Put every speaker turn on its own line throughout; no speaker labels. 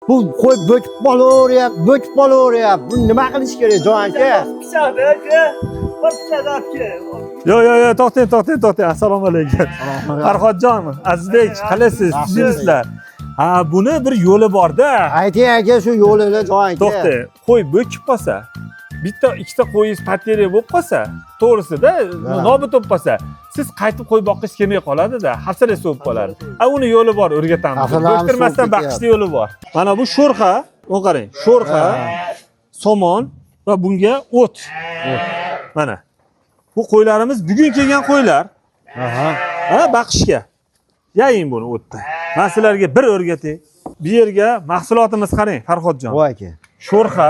Bu qo'y bo'kib qolaveryapti, bo'kib qolaveryapti. Buni nima qilish kerak, jon aka?
Pichoqda aka. Bir pichoq olib kel.
Yo, yo, yo, to'xtang, to'xtang, to'xtang. Assalomu alaykum. Farhodjon, Azizbek, qalaysiz?
Yaxshi.
Tuzukmisizlar? Ha, buni bir yo'li bor-da.
Ayting aka, shu yo'lini, jon aka.
To'xtang, qo'y bo'kib qolsa, bitta ikkita qo'yingiz потеря bo'lib qolsa, to'g'risida nobud bo'lib qolsa, siz qaytib qo'y boqqingiz kelmay qoladida, hafsalangiz sovib qoladi. A, uni yo'li bor, o'rgatamiz.
Hafsalamiz
Bo'ktirmasdan
sovib
baqishni yo'li bor. Mana bu sho'rxa, uni qarang, sho'rxa, somon va bunga o't. Mana. Bu qo'ylarimiz bugun kelgan qo'ylar.
Aha.
Ha, baqishga. Yaying buni o'tda. Men sizlarga bir o'rgatay. Bu yerga mahsulotimiz qarang, Farhodjon.
Voy aka.
Sho'rxa,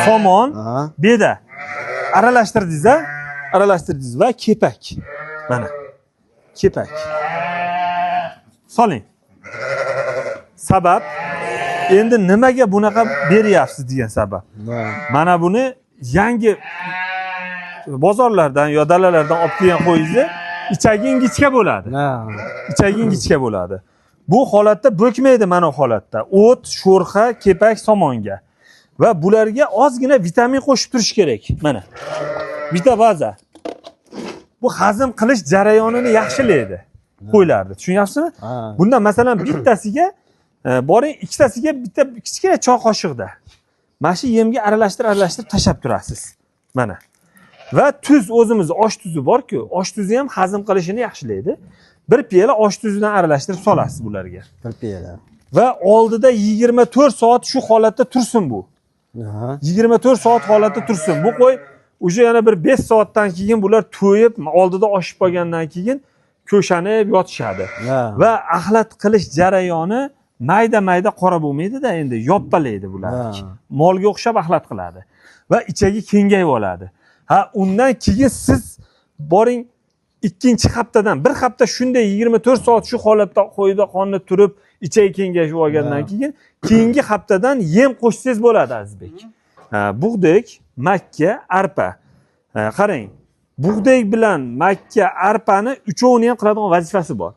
somon,
Aha.
beda. Aralashtirdingiz, a? Aralashtirdingiz va kepak. Mana. Kepak. Soling. Sabab endi nimaga bunaqa beryapsiz degan sabab. Mana buni yangi bozorlardan yo dalalardan olib kelgan qo'yingizni ichagi ingichka bo'ladi.
Ha.
Ichagi ingichka bo'ladi. Bu holatda bo'kmaydi mana bu holatda. O't, sho'rxa, kepak, somonga. Va bularga ozgina vitamin qo'shib turish kerak. Mana. Vitabaza. Bu hazm qilish jarayonini yaxshilaydi. Qo'ylarni. Tushunyapsizmi?
Ha.
Bundan masalan bittasiga boring, ikkitasiga bitta kichkina choy qoshiqda. Mana shu yemga aralashtirib aralashtirib tashlab turasiz. Mana. Va tuz, o'zimiz osh tuzi bor-ku, osh tuzi ham hazm qilishini yaxshilaydi. Bir piyola osh tuzidan aralashtirib solasiz bularga.
Bir piyola.
Va oldida 24 soat shu holatda tursin bu.
Aha.
24 soat holatda tursin. Bu qo'y уже yana bir 5 soatdan keyin bular to'yib, oldida oshib qolgandan keyin ko'shanib yotishadi.
Ha.
Va axlat qilish jarayoni mayda mayda qora bo'lmaydida, endi yoppalaydi bular.
Ha.
Molga o'xshab axlat qiladi va ichagi kengayib oladi. Ha, undan keyin siz boring, ikkinchi haftadan bir hafta shunday 24 soat shu holatda qo'yda qonni turib, ichagi kengayib olgandan keyin keyingi haftadan yem qo'shsangiz bo'ladi, Azizbek. Ha, bug'doy, makka, arpa. Ha, qarang, bug'doy bilan makka, arpani uchovini ham qiladigan vazifasi bor.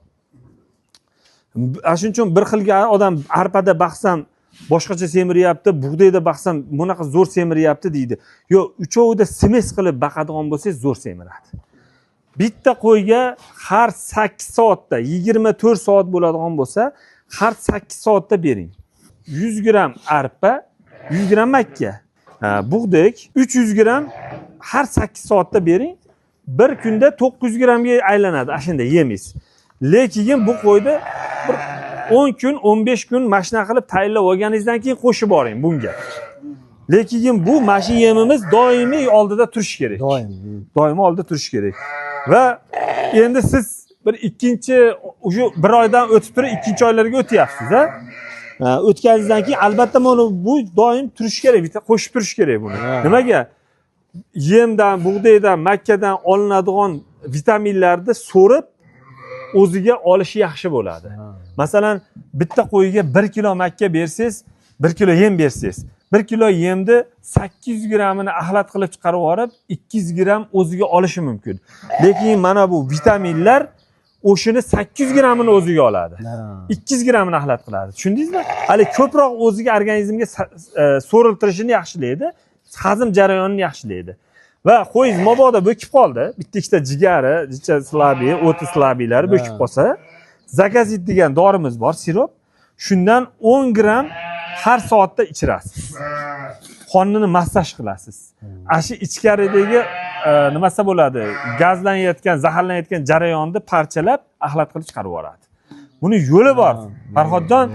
Ana shuning uchun bir xilga odam arpada baqsam boshqacha semiryapti, bug'doyda baqsam bunaqa zo'r semiryapti deydi. Yo'q, uchovida смесь qilib baqadigan bo'lsangiz, zo'r semiradi. Bitta qo'yga har 8 soatda, 24 soat bo'ladigan bo'lsa, har 8 soatda bering. 100 gramm arpa, 100 gramm makka, ha, bug'doy 300 gramm har 8 soatda bering. Bir kunda 900 grammga aylanadi ana shunda yemaysiz. Lekin bu qo'yni bir 10 kun, 15 kun mana shunaqa qilib tayinlab olganingizdan keyin qo'shib boring bunga. Lekin bu mana shu yemimiz doimiy oldida turishi kerak.
Doim.
Doimo oldida turishi kerak. Va endi siz bir ikkinchi, уже bir oydan o'tib turib ikkinchi oylarga o'tyapsiz, a? Ha, o'tganingizdan keyin albatta mana bu doim turishi kerak, bitta qo'shib turish kerak buni.
Ha.
Nimaga? Yemdan, bug'doydan, makkadan olinadigan vitaminlarni so'rib o'ziga olishi yaxshi bo'ladi. Masalan, bitta qo'yga 1 kilo makka bersangiz, 1 kilo yem bersangiz, 1 kilo yemni 800 grammini axlat qilib chiqarib yuborib, 200 gramm o'ziga olishi mumkin. Lekin mana bu vitaminlar o'shini 800 grammini o'ziga oladi. 200 grammini axlat qiladi. Tushundingizmi? Hali ko'proq o'ziga organizmga so'riltirishini yaxshilaydi, hazm jarayonini yaxshilaydi. Va qo'yingiz mabodo bo'kib qoldi, bitta ikkita jigari, jicha слабый, o'ti слабый lari bo'kib qolsa, Zakazit degan dorimiz bor, sirop. Shundan 10 gramm har soatda ichirasiz. Qonnini massaj qilasiz. Ana shu ichkaridagi nimasi bo'ladi? Gazlanayotgan, zaharlanayotgan jarayonni parchalab, axlat qilib chiqarib yuboradi. Buni yo'li bor. Farhodjon,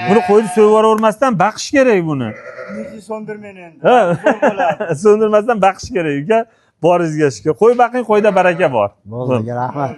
buni qo'yni so'yib yuboravermasdan baqish kerak buni.
Bizni so'ndirmang endi.
Ha.
Zo'r bo'ladi.
So'ndirmasdan baqish kerak, uka. Boringizga shukur. Qo'y baqing, qo'yda baraka bor.
Bo'ldi, rahmat.